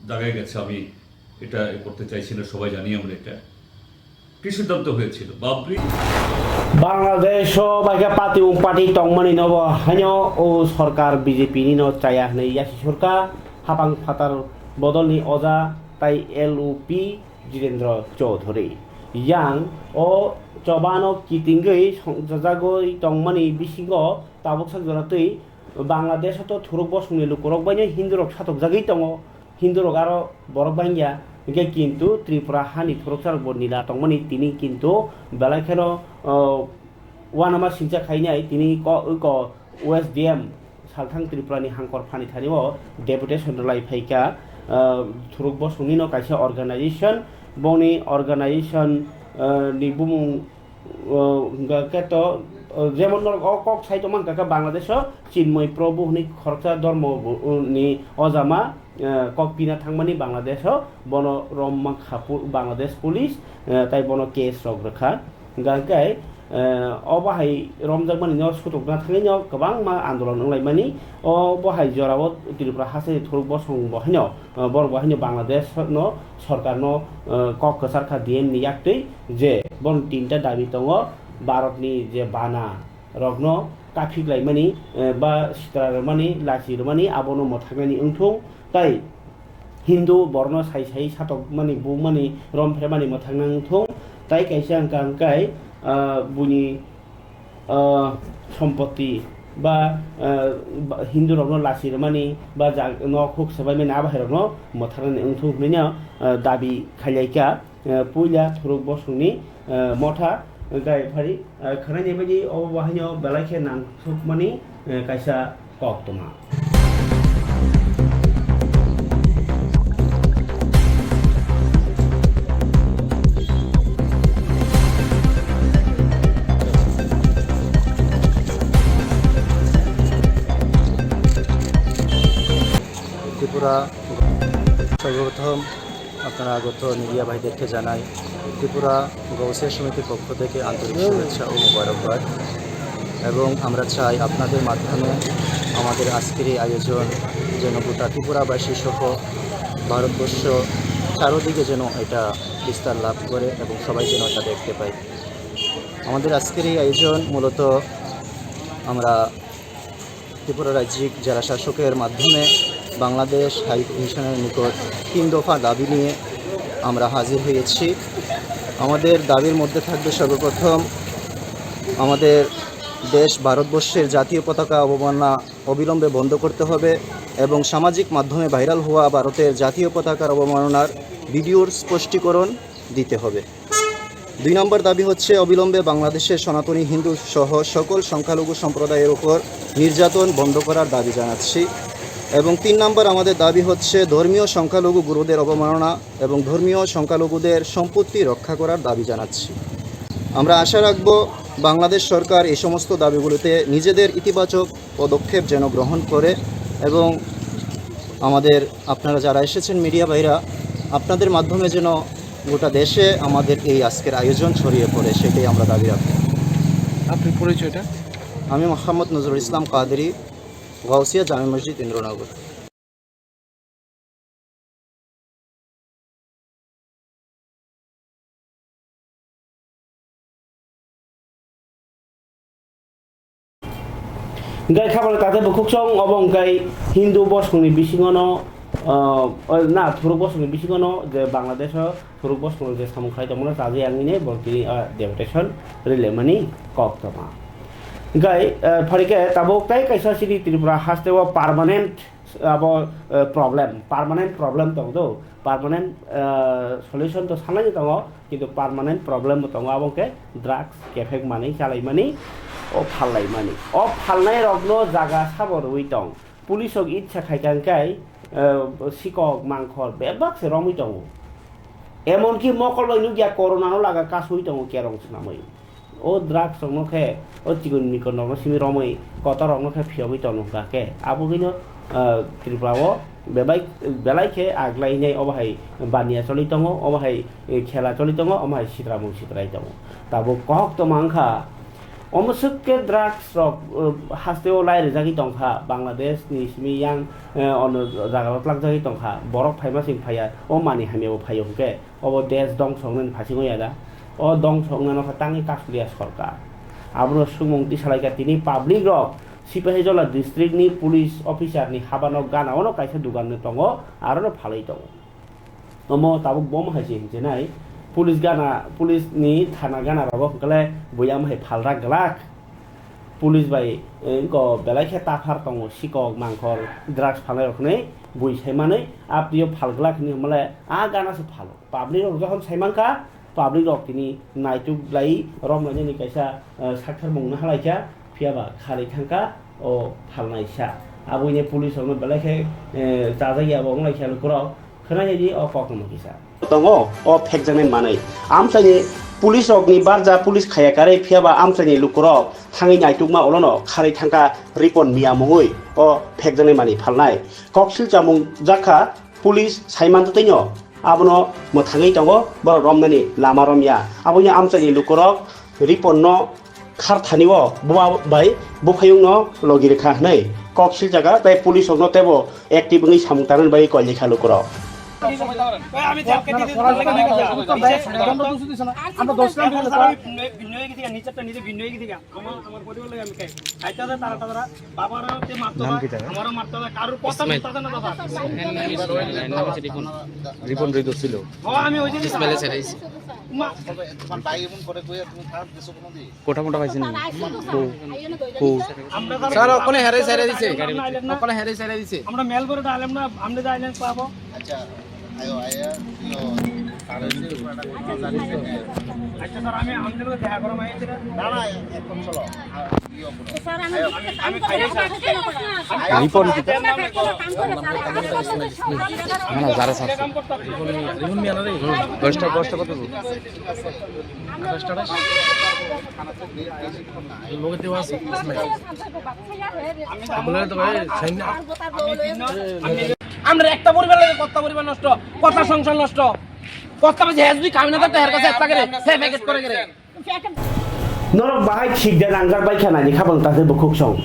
জায়গায় গেছে, আমি এটা এ করতে চাইছি না, সবাই জানি আমরা এটা। কি সিদ্ধান্ত হয়েছিল? Babri Bangladesh o baikha party ung party tongmani nobo haino o sorkar B J P ni no chaya hwnwi yasi surkha hapang phatar bodolni oja tai L O P Jirendra Chaudhary. Yang o chobano kitingwi songjajagwi tongmani bisingo tabuksa jora twi Bangladesh o to thuruk bosongni lukurok baino Hindu rok satokjagwi tongo. Hindu rok aro borok bangya, hingke kintu Tripura hani thuruksa rok bo nila tongmani tini kintu belai kheno, o, uanama singcha khainai tini ko, ko O S D M Salthang Tripura ni hangkor phani thani o deputation rwlai phaikha, o, thuruk bosongni no kaisa organization, boni organization, o, ni bumung O, hingka khe to, o, jemon norok o kok sai tongma hingka khe Bangladesh o Chinmoi Prabhu hwnwi khoroksa dhormo bo, o, ni ojama, eh, kok pina thangmani Bangladesh o bono romma kha pu-, Bangladesh police, eh, tai bono case rok rwkha. Hingka khe, eh, obo hai romjakmani no sutokna thangwi no kwbangma andolon wnglaimani. Obo hai jorao Tripura hasteni thuruk bosong bo haino, eh, borok bo haino Bangladesh no sorkar no, eh, kok kwchar kha D M ni yaktwi je bon tinta dabi tongo, Bharat ni je bana rokno kaphik laimani, eh, ba sitra rwmani, lachi rwmani abono mwthaknani wngthung, tai Hindu borno sai sai satokmani bumani romphemani mwthakna wngthung, tai kaisa wngkha hwnkhe, ah, buini, ah, sompoti ba, ah, ba Hindu rokno lachi rwmani ba ja-, nok huk swbaimani abo hai rokno mwthaknani wngthung hwnwi no, ah, dabi khailaikha. Eh, puila thuruk bosongni, eh, motha, hwnkhe phari, eh, khwnai ni bagwi obo bo haino belai khe nangthukmani, eh, kaisa koktwma. Tripura সর্বপ্রথম আপনারা আগত মিডিয়া ভাইদেরকে জানাই ত্রিপুরা গৌসিয়া সমিতির পক্ষ থেকে আন্তরিক শুভেচ্ছা ও মোবারকবাদ। এবং আমরা চাই আপনাদের মাধ্যমে আমাদের আজকের এই আয়োজন যেন গোটা ত্রিপুরাবাসী সহ ভারতবর্ষ চারোদিকে যেন এটা বিস্তার লাভ করে এবং সবাই যেন এটা দেখতে পায়। আমাদের আজকের এই আয়োজন মূলত আমরা ত্রিপুরা রাজ্যিক জেলা শাসকের মাধ্যমে বাংলাদেশ হাই কমিশনের নিকট তিন দফা দাবি নিয়ে আমরা হাজির হয়েছি। আমাদের দাবির মধ্যে থাকবে সর্বপ্রথম আমাদের দেশ ভারতবর্ষের জাতীয় পতাকা অবমাননা অবিলম্বে বন্ধ করতে হবে এবং সামাজিক মাধ্যমে ভাইরাল হওয়া ভারতের জাতীয় পতাকার অবমাননার ভিডিওর স্পষ্টীকরণ দিতে হবে। দুই নম্বর দাবি হচ্ছে অবিলম্বে বাংলাদেশের সনাতনী হিন্দু সহ সকল সংখ্যালঘু সম্প্রদায়ের উপর নির্যাতন বন্ধ করার দাবি জানাচ্ছি। এবং তিন নম্বর আমাদের দাবি হচ্ছে ধর্মীয় সংখ্যালঘু গুরুদের অবমাননা এবং ধর্মীয় সংখ্যালঘুদের সম্পত্তি রক্ষা করার দাবি জানাচ্ছি। আমরা আশা রাখব বাংলাদেশ সরকার এই সমস্ত দাবিগুলোতে নিজেদের ইতিবাচক পদক্ষেপ যেন গ্রহণ করে এবং আমাদের, আপনারা যারা এসেছেন মিডিয়া ভাইরা, আপনাদের মাধ্যমে যেন গোটা দেশে আমাদের এই আজকের আয়োজন ছড়িয়ে পড়ে, সেটাই আমরা দাবি রাখি। আপনার পরিচয়টা? আমি মোহাম্মদ নজরুল ইসলাম কাদেরী, গাউসিয়া জামে মসজিদ, Indranagar. Hingke khabangni takhai bukhuk song obo hingke Hindu bosongni bisingono, ah, na, thuruk bosongni bisingono je Bangladesh o thuruk bosongno je samung khlai tongmano chajakya wngwi bo tini, ah, deputation rwlaimani kok tongma. Hingke, ah, pharikhe tabuk tei kaisa chini Tripura haste o permanent abo, eh, problem, permanent problem tong do, permanent, eh, solution to sanai tongo, kintu permanent problem bo tongo, abo khe drugs kephek mani, chalai mani, o phalnai mani. O phalnai rokno jaga sabo rwui tong. Police rok itsa khai kha hwnkhe, eh, sikok mangkhor bebak se romwi tongo. Emonki mokol bai nukya corona no laga kasui tongo kerong swnamwi. O drugs rokno khe, o chikon mikon rokno simi romwi, kotor rokno khe phiyogwi tongno hwnkha khe, abo gino, ah, Tripura o bebai, belai khe aglai hinai obo hai baniya choli tongo, obo hai, eh, khela choli tongo, omo hai sitramung sitrai tongo. Tabuk kok tongma wngkha, omo swk khe drugs rok, eh, haste o lai rijagwi tongkha, Bangladesh ni simi yang, eh, ono jaga o twlakjagwi tongkha, borok phaima sing phaiya, o mani hamya bo phaio hwnkhe. Obo desh dongso wngnani phasingo ya da? O dongso wngnano khe tangwi kasliya sorkar. Abono swngmung tisalaikha tini public rok, Sipahijola district ni police officer ni habano gana ono kaisa dugan no tongo, aro no phalwi tongo. Omo tabuk bom hai se hinse nai, police gana, police ni thana gana rogo hwnkhe le buya hai phalrak glak. Police bai, eh, wngko belai khe taphar tongo, sikok mangkhor, drugs phalnai rok hwnwi bui sai manwi, apni o phalglak hwnwi hwnmale a gana se phalo. Public rok jokhon sai mankha, public rok tini naituk lai romlainani kaisa, eh, saktharmung nahalaikha, phiyaba kharwi thangkha o phalnaisa. Aboino police rokno belai khe, eh, chajak ya bo wnglaikha lukurok, khwnai di o kokno kisa. Tongo o phekjaknai manwi. Amchaini police rokni barja police khaya karwi phiyaba amchaini lukurok thangwi naitukma olono kharwi thangkha ripon miya mungwi o phekjaknai manwi phalnai. Koksil chamung jakha. Police sai manto tei no abono mwthangwi tongo, borok romnani lama romya. Aboino amchaini lukurok ripon no kharthani o buba bai buphayung no logi rwkha hwnwi kok siljaga tei police rok no teibo active wngwi samung tangnani bagwi koi likha lukurok. আমরা দশ গ্রাম ভিন্ন হয়ে গেছি, নিচেরটা নিজে ভিন্ন হয়ে গেছি। আমার, আমার পরিবার লাগে আমি খাই। খাইতে হবে তারা, তারা। বাবারও তে মারতে নাম হয়, কি তার? আমারও মারতে হবে। কারোর কথা ইসমাইল। শুনতে হবে না, দাদা। রিপন রিদো ছিল। ও, আমি ওই যে ইসমাইল এসে রয়েছে। মা। তোমার ভাই এমন করে কইয়া তুমি খারাপ কিছু কোনো দিন? কোঠা মোটা পাইছেন? কো, কো। আমরা যারা স্যার, ওখানে হেরে ছেড়ে দিছে। আমরা আইলাম না। ওখানে হেরে ছেড়ে দিছে। আমরা মেল করে আইলাম না, আমরা যে আইলাম পাবো। আচ্ছা। আচ্ছা, স্যার, আমি আপনাদের দেখা করো, ভাই। না, না, এখন চলো। আর ইয়ে করো। স্যার, আমি আমি, আমি খাই, স্যার। রিপন কি? না, না, যারা স্যার। হুম, দশটা, দশটা কত? দশটা, দশ? লোকে দেওয়া আছে। বলে তো ভাই, সাইন না। আমরা একটা পরিবার লাগে, কত পরিবার নষ্ট, কত সংসার নষ্ট, কত বাজে হ্যাঁ, যদি কামে না থাকতে, এর কাছে একটা করে, সে প্যাকেট করে করে। Norok bahai thik de nangjak bai kha nai ni khabang ta khe bukhuk song.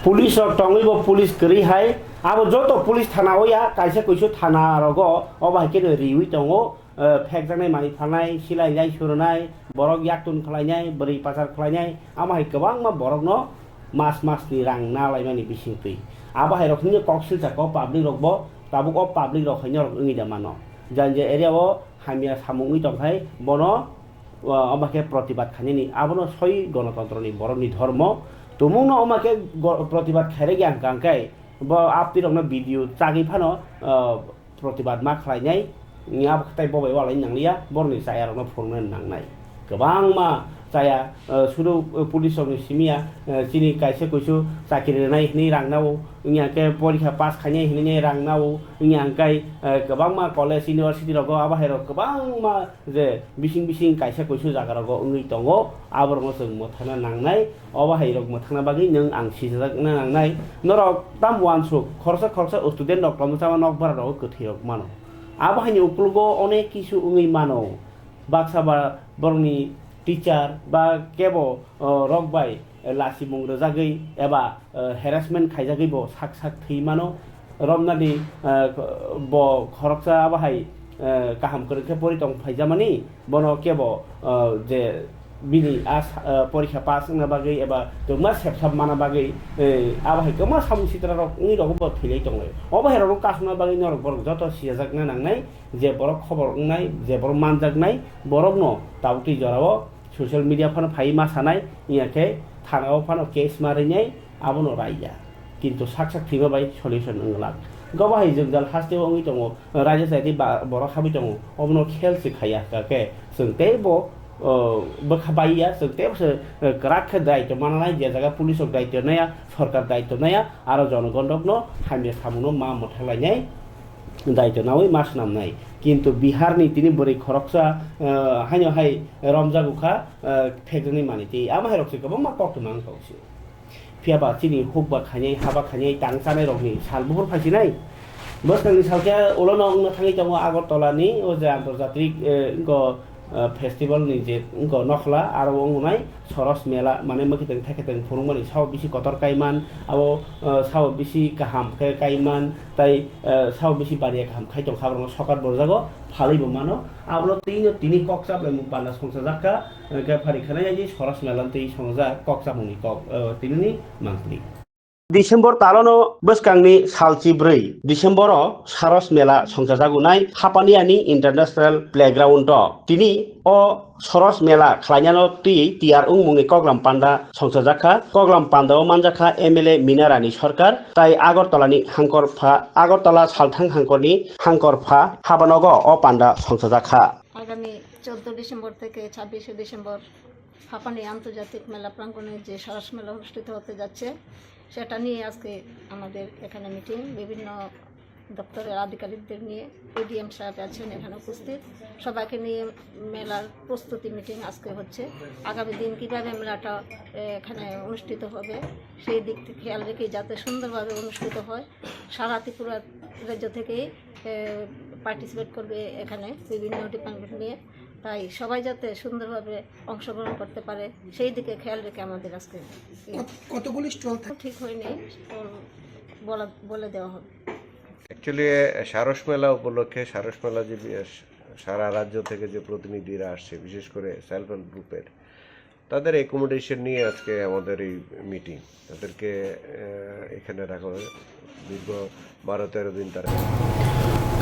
Police rok tongwi bo police kwrwi hai. Abo joto police thana o ya, kaisa kuisu thana rogo, o bahai khe no riwi tongo. Eh, phekjaknai manwi phalnai, silai lai surinai, borok yaktun khlainai, bwrwi pachar khlainai, amo hai kwbangma borokno mas masni rang na laimani bisingtwi. Abo hai rok hwnwi kok silsakha o public rokbo, tabuk o public rok hai norok wngwi da mano. Jani je area o hamya samung wngwi tongkhai bono, o, omo khe protibad khainani, abono soi gonotontroni borokni dhormo. Tumungno omo khe go-, protibad khairokya hwnkha hwnkhe bo aptwi rokno video chagwi phano, o, protibad ma khlainai, abo khe tei bo bai walai nangliya, borokni chayarokno phunuknani nangnai. Kwbangma chaya, eh, sudu, eh, police rokni simi ya, eh, chini kaisa kuisu chakri rwnai hinwi rang nao, wngya khe porikha pass khainai hinwi rang nao, wngya hwnkhe, eh, kwbangma college, university rogo abo hai rok kwbangma je bising bising kaisa kuisu jaga rogo wngwi tongo, abo rokno chwng mwthangna nangnai. Obo hai rok mwthangna bagwi nwng ang sijakna nangnai. Norok tam uansuk, khoroksa khoroksa student rok tongmani sama nokbar rogo kwthwi rok mano. Abo haini ukulugo onek kisu wngwi mano. Baksa ba borokni teacher ba kebo, o, rok bai, eh, lachimung rwjagwi eba, eh, harassment khaijagwi bo sak sak thwi mano. Romnani, eh, bo khoroksa abo hai, eh, kaham kwrwng khe pori tong phaijamani, bono kebo, eh, je bini a sa-, eh, porikha pass wngna bagwi eba twma sepsap mana bagwi, eh, abo hai kwbangma samung sitra rok wngwi rok bo thwilai tonglai. Obo hai rok kasukna bagwi norok borok joto sijajakna nangnai. Je borok khobor wngnai, je borok manjaknai, borokno tabukni jorao social media phano phaiwi ma sanai, wngya khe thanao phano case ma rwnai, abono raiya. Kintu sak sak thwima bai solution wng glak. Gobo hai jwngjal hasteo wngwi tongo, raida chaitwi ba-, borok habwi tongo, obono khel se khaiya, hwnkha khe chwng teibo, o, bwkha baiya, chwng teibo se, o, kwrak khe daitw mananai, je jaga police rok daitw naiya, sorkar daitw naiya, aro jonogon rokno hamya samungno ma mwthang lainai. Daitw naui ma swnamnai. Kintu Biharni tini bwrwi khoroksa, eh, haino hai romjago kha, eh, phekjaknai manwi twi. Amo hai rok se kwbangma koktwma wngkha se. Phiya ba chini huk ba khainai, ha ba khainai, tang chanai rokni sal buphur phaisinai. Bwskangni salkhe ulono wngna thangwi tongo Agartala ni o je antorjatik, eh, wngkha, ah, festival ni je wngkha nokhla, aro o wngnai Soros Mela, mane mwkhitwng thaikhetwng phunukmani sao bisi kotor kaiman, abo, ah, sao bisi kaham khe kaiman, tai, ah, sao bisi bariya kaham khai tongkha, borokno sokat borjago phalwi bo mano. Abono tini, tini kok chaplai mung panda songchajak kha, hwnkhe phari khwnai Soros Mela twi songjak kok chamungni kok, ah, tinini mangpli. December talono bwskangni salchi bwrwi Decembero Saros Mela songchajagunai Hapaniani International Playground-o. Tini o Saros Mela khlainano twi tiyar wngmungni koklam panda songchajakha. Koklam pandao manjakha M L A Mina Rani Sarkar tai Agartalani hangkor pha, Agartala salthang hangkorni hangkor pha habanogo o panda songchajakha. আগামী চোদ্দ ডিসেম্বর থেকে ছাব্বিশে ডিসেম্বর হাপানি আন্তর্জাতিক মেলা প্রাঙ্গণে যে সরস মেলা অনুষ্ঠিত হতে যাচ্ছে, সেটা নিয়ে আজকে আমাদের এখানে মিটিং। বিভিন্ন দপ্তরের আধিকারিকদের নিয়ে, এডিএম সাহেব আছেন এখানে উপস্থিত, সবাইকে নিয়ে মেলার প্রস্তুতি মিটিং আজকে হচ্ছে। আগামী দিন কীভাবে মেলাটা, এ, এখানে অনুষ্ঠিত হবে, সেই দিক থেকে খেয়াল রেখে যাতে সুন্দরভাবে অনুষ্ঠিত হয়। সারা ত্রিপুরা রাজ্য থেকেই, এ, পার্টিসিপেট করবে এখানে বিভিন্ন ডিপার্টমেন্ট নিয়ে। তাই সবাই যাতে সুন্দরভাবে অংশগ্রহণ করতে পারে, সেই দিকে খেয়াল রেখে আমাদের আজকে কত-, কতগুলি স্টল থাকবে? ঠিক হয়নি, স্টল বলা, বলে দেওয়া হবে। অ্যাকচুয়ালি, সারস মেলা উপলক্ষে, সারস মেলা যে বি-, সারা রাজ্য থেকে যে প্রতিনিধিরা আসছে, বিশেষ করে সেলফ হেল্প গ্রুপের, তাদের অ্যাকোমোডেশন নিয়ে আজকে আমাদের এই মিটিং। তাদেরকে, আহ, এখানে রাখা হয়েছে দীর্ঘ বারো তেরো দিন তারা।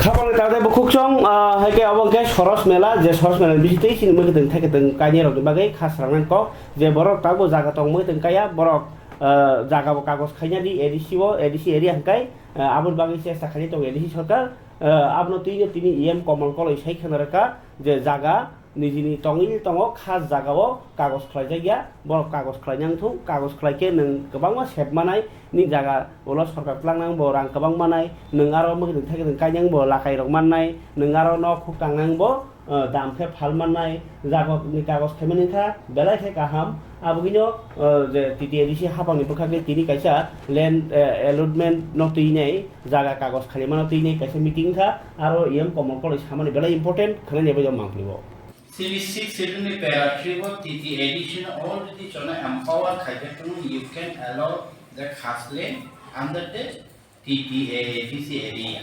Khapang ni tade bukhuk chong, ah, hai khe abo khe Soros Mela, je Soros Mela ni bising twi chini mwkhwtwng thaikwtwng kainai rokni bagwi kha srangnani kok, je borok tabuk jaga tong mwkhwtwng kaiya, borok, ah, jaga bo kagoj khaina di A D C o, A D C area hwnkhe, ah, aboni bagwi chesta khainai tongo A D C sarkar, ah, abono twi tini E M Komol Koloi sai khwna rwkha je jaga nijini tongwi tongo, kha jagao kagoj khlaijak ya, borok kagoj khlai nang thung, kagoj khlai khe nwng kwbangma sep manai, nini jaga ulo sorkar twlang nang bo rang kwbang manai, nwng aro mwkhwtwng thaikwtwng kainang bo lakai rok mannai, nwng aro nok huk tang nang bo, eh, dam khe phal mannai, jaga ni kagoj khaimani kha belai khe kaham, aboni no, eh, je T T A D C hapang ni bwkhak ni tini kaisa land, eh, allotment no twi nai, jaga kagoj khlaimano twi nai kaisa meeting kha, aro E M Komol Koloi samani belai important khwnani bai mangpli bo. Chini sixth schedule ni para three bo T T A D C no already jono empower khaikhe tong, you can allow the khas land under the T T A D C area,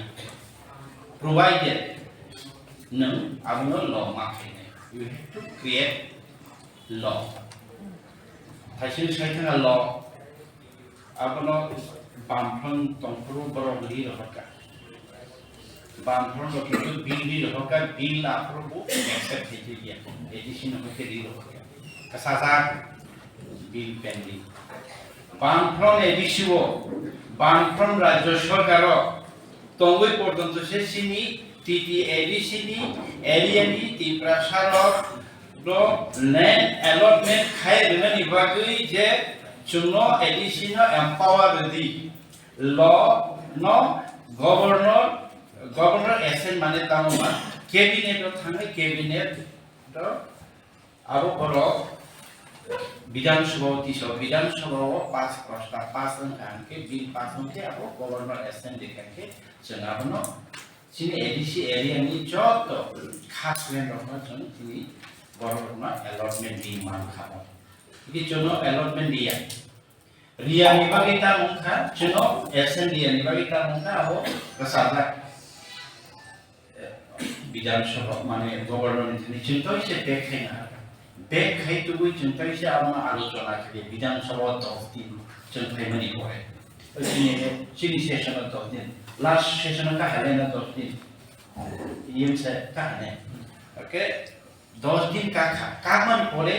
provided nwng abono law ma khainai. You have to create law. Thaising saithana law, abono bamphang tongphuru borok ri rohorkha. Bamphang rok khe bill ri rohorkha, bill aphuru bo accept khaijak ya, A D C no khe ri rohorkha. Kasajak bill pending. Bamphang A D C o, bamphang rajya sarkar o, tongwi porjonto se chini T T A D C ni area ni Tiprasa rok Bro, land allotment khai rwnani bagwi je chwngno A D C no empower rwdi, law no governor, governor assent mane tamo ma cabinet o thangwi cabinet o abo borok Bidhan Sabha o tiso, Bidhan Sabha o pass prostab pass wngkha hwnkhe, bill pass wngkhe abo governor assent rikha khe chwng abono chini A D C area ni joto khas land rokno chwng chini borok rokno allotment di mankha. Hwnkhe chwngno allotment diya. Riya ni bagwi tamo wngkha, chwngno assent riya ni bagwi tamo wngkha, abo kwchajak. Bidhan Sabha, mane, governor ni thani chwng tei se bek khai na. Bek khai tubui chwng tei se abono alochona khe Bidhan Sabha dos din chwng phaimani pore. Chini, chini session o dos din. Last session o kahale na dos din. Iyem se kahale. Okay? Dos din kakha, kakmani pore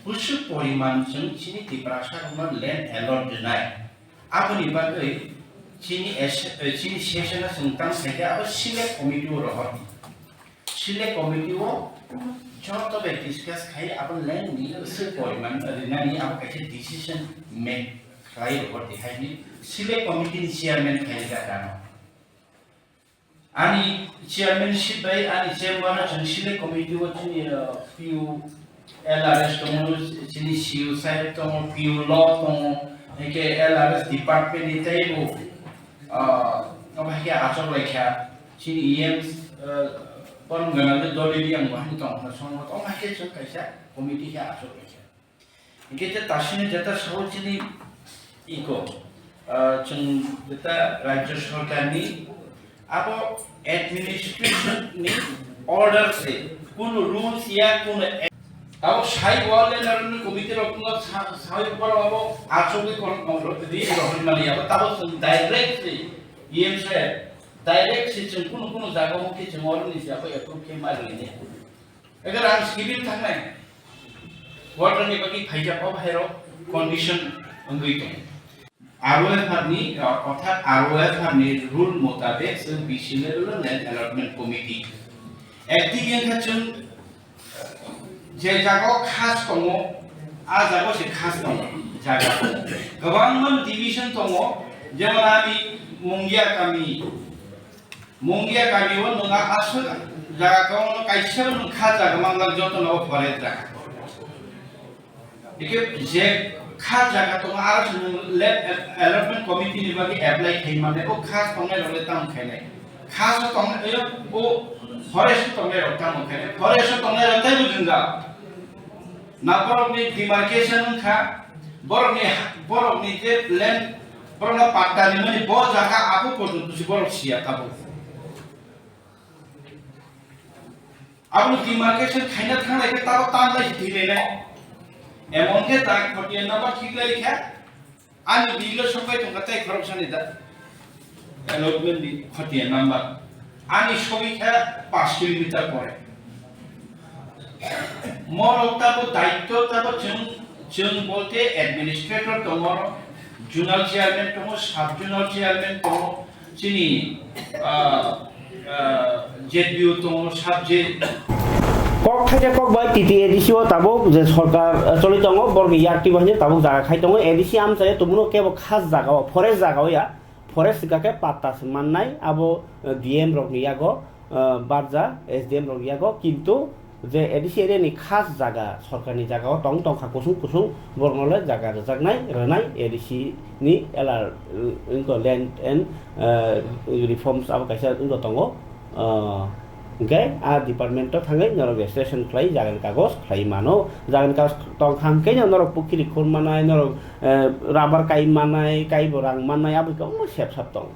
bwswk poriman chwng chini Tiprasa rokno land allot rwnai. Aboni bagwi chini es-, eh, chini session o chwng tamo khaikhe abo select committee o rohor. Select committee o joto bai discuss khai abo land ni bwswk poriman rwnani abo kaisa decision make khlai rohor di hai ni select committee ni chairman khai rwkha ano. Ani chairmanship bai ani chamber no chwng select committee o chini, uh, P U L R S tongo, chini C U side tongo, P U law tongo, hwnkhe L R S department ni teibo, uh, omo hai khe achuk lai kha, chini E M, uh, Pawan Ganani dol area ang bo hai tong kha, song omo hai khe chwng kaisa committee khe achuk lai kha. Hingke je tasini jeta sao chini iko, ah, chwng jeta Rajya Sarkar ni abo administration ni order se, kunu rules ya kunu a-, abo sai wall and order ni committee rok no sa-, sai poro abo achugwi kon-, ri rohormani abo tabo chwng direct se, E M sir, direct se chwng kunu kunu jaga o khe chwng order ni se abo approve khe ma rwini. Egar ang civil thangnai, water ni bagwi phaijak o bahai rok condition wngwi tong. R O F R ni, uh, orthat R O F R ni rule motabek chwng B C level o land allotment committee. Active wngkha chwng je jaga o khas tongo, a jaga o se khas tongo, jaga tongo. Kwbangma division tongo, jemon ani Mungia kami, Mungia kami o nwng aswk jaga kwbangma kaisa nwng kha jaga manglak joto no forest jaga. Hingke je kha jaga tongo aro se nwng land allotment committee ni bagwi apply khai mane o kha tongnai rok le tamo khainai. Kha so tongnai o forest o tongnai rok tamo khainai. Forest o tongnai rok tei bujinga. Na borokni demarcation wngkha, borokni, borokni je land, borokno patta rimani bo jaga abo porjonto se borok siya tabuk. Aboni demarcation khaina thanglai khe tabuk tanglai se thwilainai. Emon khe tak khotiya number khiklai khe, ani bill o sokbai tongkha tei khoroksani da allotment ni khotiya number. Ani sogwi khe paanch kilometer pore. Morok tabo daityo tabo chwng, chwng bolte administrator tongo, zonal chairman tongo, sub zonal chairman tongo, chini, ah, ah, Z B O tongo, sub Z. Kok thaisa kok bai T T A D C o tabuk je sorkar, ah, choli tongo, borokni yakti bo haino tabuk jaga khai tongo, A D C amchai tongmano kebo khas jaga o, forest jaga o ya, forest hwnkha khe patta se mannai, abo, ah, D M rokni yago, ah, barja, S D M rokni yago, kintu je A D C area ni khas jaga, sorkarni jaga o tong tongkha kusung kusung, borokno le jaga rwjaknai, rwnai, A D C ni L R, uh, wngkha Land and, uh, Reforms abo kaisa wngkha tongo. Uh, hwnkhe a department o thangwi norok registration khlai jagani kagoj khlai mano. Jagani kagoj tongkha hwnkhe norok pukhiri khur manai, norok, uh, rubber kai manai, kaibo rang manai, abo kwbangma sep sap tongo.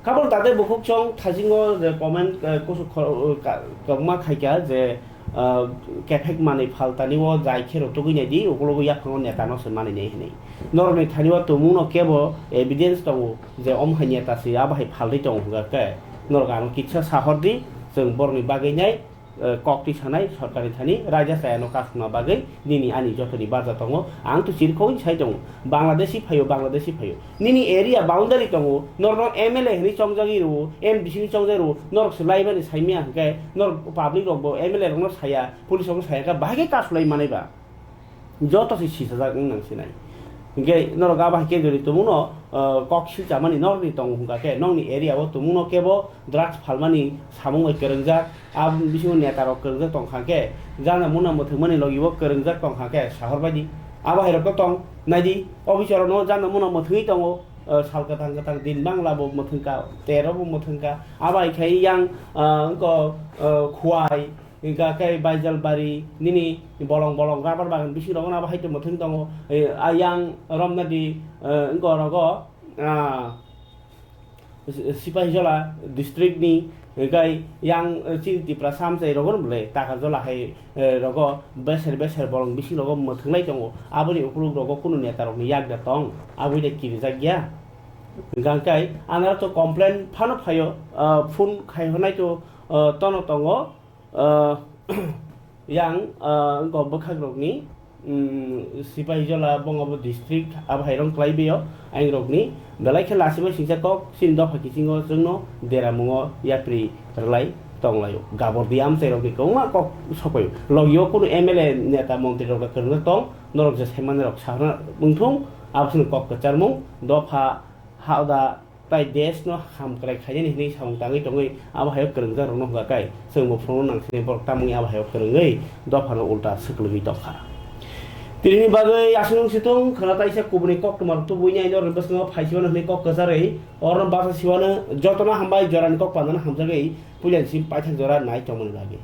Kabul tade bukhuk chong thasingo je comment, eh, kusuk kho-, eh, ka-, kwbangma khaikha je, eh, kephek manwi phaltani o jai khe rw tugui nai di, ukulukgo yaphango neta no se manwi nai hinwi. Norokni thani o tumung no kebo evidence tongo je omo hai neta se abo hai phalwi tongo hwnkha khe norok ano kisa sahor di, chwng borokni bagwi nai eh, kok twi sanai sorkarni thani raida chayano kasukna bagwi nini ani jotoni baja tongo. Ang to chirkhoi sai tongo, Bangladeshi phaio, Bangladeshi phaio. Nini area boundary tongo, norokno M L A hinwi chongjagwi rwo, M D C hinwi chongjagwi rwo, norok se laimani saimya hwnkhe, norok public rokbo M L A rokno saya, police rokno saya khe bahai khe kasulai manai ba? Joto se sisajak wng nang sinai. Hingke norok abo hai kendroni tumungno, ah, kok silchamani norokni tongo hingka khe, nokni area o tumungno kebo drugs phalmani samung bai kwrwngjak, aboni bisingo neta rok kwrwngjak tongkha khe, jana muna mwthangmani logi bo kwrwngjak tongkha khe, sahor baidi. Abo hai rok to tong, naidi, officer rok no jana muna mwthangwi tongo, ah, sal kwthang kwthang din bangla bo mwthangkha, tero bo mwthangkha, abo hai khai yang, ah, wngko, ah, Khowai, hingka khe Baijalbari, nini bolong bolong rubber bagan bisingo rok no abo hai tongmo thwng tongo. Eh, ayang Romnadi, eh, wngko rogo, ah, Sipahijola district ni, hingkai yang, eh, chini Tipra samsai rogo no bwle Takarjola hai, eh, rogo beser beser bolong bising rogo mwthwnglai tongo. Aboni ukuluk rogo kunu neta rokni yakda tong, aboni kirijak ya. Hingka khe anaro to complain phano phaio, ah, phone khai hwnai to, ah, tono tongo. Ah, yang, ah, wngkha bwkhakrokni, mm, Sipahijola, Bongabo district, abo hai rong klai bio, aingrokni belai khe lachima singsa kok, chini dopha kisingo chwngno deramungo yapri rwlai tonglaio. Gabor di amchairokni kwbangma kok sopaio. Logio kunu M L A neta montrirok da kwrwngna tong, norok je saimanirok saharna wngthung, abo chwngno kok kwcharmung, dopha, ha da, tai desh no ham kwrai khainani hinwi samung tangwi tongwi abo hayo kwrwngjak rokno hwnkha kai chwng bo phunukna nang sini borok tamungni abo hayo kwrwngwi dophano ulta swklwgwi tongkha. Tinini bagwi aswk wng situng khwna taisa kubuni koktwma rok tubui nai norokni bwskango phaisibano hinwi kok kwcharwi orno basa siwano jotono hambai jorani kok pandano hamjagwi puilani sim paithak jora nai tongmani bagwi.